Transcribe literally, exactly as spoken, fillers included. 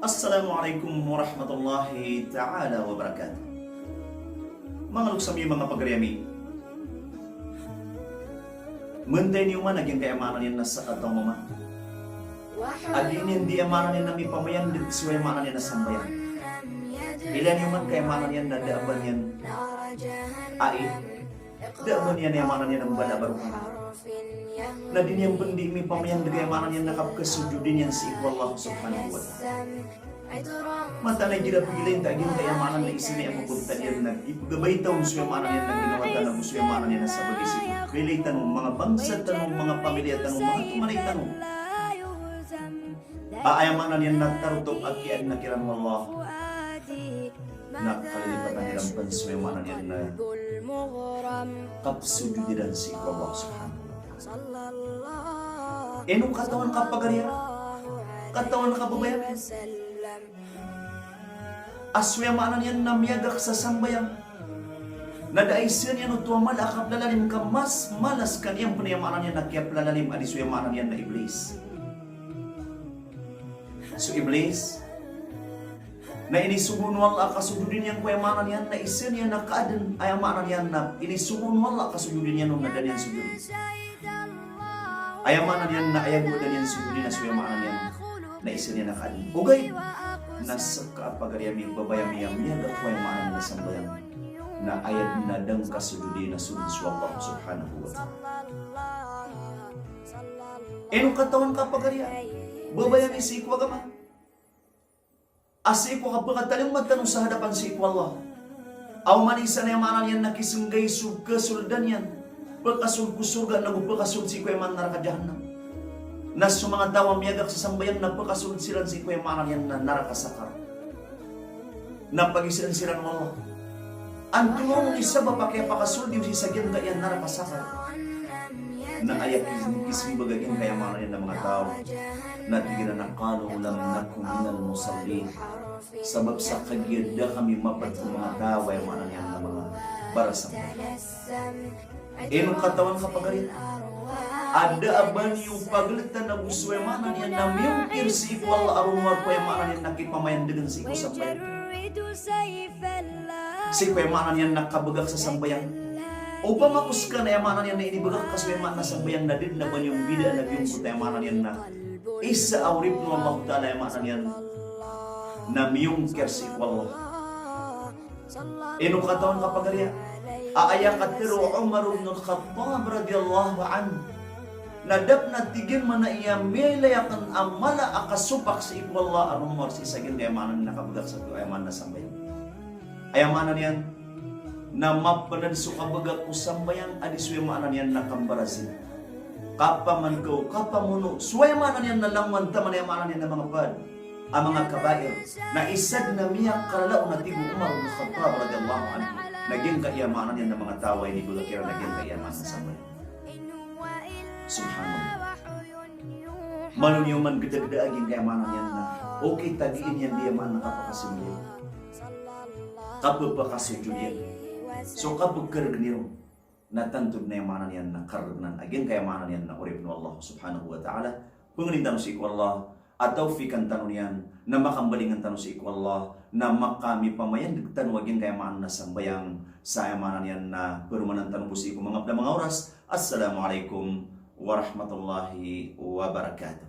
Assalamu alaikum warahmatullahi ta'ala wabarakatuh. Manga loks ami, manga pagari ami. Mantay niyo man a giyangkaya maana niyan na sakataw a mama a di niyan, di aya maana niyan na mipamayandg so aya maana niyan na sambayang. Ilaya niyo man ka aya maana niyan na da a ba niyan, ai, da a ba niyan aya maana niyan na mbala a barokan. Na di niyan pn di mipamayandg aya maana niyan na kapkhasojodi niyan sii ko Allah subhanahu wa ta'ala. Mataan a igira pagilay ta a giyangkaya maana na isa niyan a mapagtad iyan na ipgabay ta on so aya maana niyan na ginawa tano ago so aya maana niyan na sabagi sii ko kailay tano, manga bangsa tano, manga pamilya tano, manga tomanay tano a aya maana niyan na tarotop a kiyaadna kiran o Allah, na kalilipatan iran pn so aya maana niyan na kapsojod iran sii ko Allah subhanahu wa ta'ala. Ino katawan ka pagari ami, katawan ka babay ami, a so aya maana niyan na miyagak sa sambayang na da a isa niyan oto a mala a kaplalalim ka mas mala skaniyan pn aya maana niyan na kiyaplalalim a di so aya maana niyan na Iblis. So Iblis na inisogo o Allah a kasojodi niyan ko aya maana niyan na isa niyan a kaadn, aya maana niyan na inisogo o Allah a kasojodi niyan on na da niyan sojodi. Aya maana niyan na aya bo a da niyan sojodi na so aya maana niyan na isa niyan a kaadn. Ogaid na ska a pagari ami, babay ami a miyagak ko aya maana niyan na sambayang na aya dn a da ngka sojodi na so dn so Allah subhanahu wa ta'ala. Ino katawan ka pagari ami, babay ami, sii ko agama a sii ko kapkhatalingoma tano sa hadapan sii ko Allah a oman i isa na aya maana niyan na kisnggay so kasoldan iyan, pkasold ko sorga nago pkasold sii ko aya maana naraka jahannam. Na so manga taw a miyagak sa sambayang na pkasold siran sii ko aya maana niyan na naraka sakar. Na pagisaan siran o Allah, antonaa i sabap a kiyapakasold iyo sii sa giyangkaya naraka sakar? Na aya kis-, kismbag a giyangkaya maana niyan na manga taw na tig iran a qalu lam naku minal musallin. Sabap sa kagiya da kami mapd ko manga taw a aya maana niyan na manga barasambayang. Ino katawan ka pagari ami, a da a ba niyo pagltan ago so aya maana niyan na miyongkir sii ko Allah a rowar ko aya maana niyan na kipamayandgn sii ko sambayang, sii ko aya maana niyan na kabgak sa sambayang. Opama ko ska na aya maana niyan na inibgak ka so aya maana sambayang na da dn a ba niyo mbidaan a giyangkoto aya maana niyan na isa a oripn o Allah ta'ala aya maana niyan na miyongkir sii ko Allah. Ino katawan ka pagari ami, a aya katharo o Umar ibn al-Khattab radiyallahu anhu na da pn a tig iyan man a iya miyailay akn a mala a kasopak sii ko Allah a rowar sii sa giyangkaya maana niyan na kabgak sa aya maana na sambayang. Aya maana niyan na mapnd so kabgak ko sambayang a di so aya maana niyan na kambarazina. Kapamankaw, kapamono, so aya maana niyan na langowan taman aya maana niyan na manga pd a manga kabair, na isa dn a miyakalala on a tig o Umar bin Khattab radiyallahu anhu na giyangkaya maana niyan na manga taw a inibgak iran a giyangkaya maana sambayang. Subhanallah. Malo niyo man gdagdaa a giyangkaya maana niyan na okay, tagiin iyan di aya maana kapakasimba iyan, kapphakasojod iyan, so kapkhargn iyan on. Na tanto dn aya maana niyan na kargnan a giyangkaya maana niyan na oripn o Allah subhanahu wa ta'ala. Pangnin tano sii ko Allah a tawfiqan tano niyan, na makambalingan tano sii ko Allah, na makamipamayandg tano a giyangkaya maana na sambayang sa aya maana niyan na paromanan tano bo sii ko manga pd a manga oras. Assalamu alaikum warahmatullahi wabarakatuh.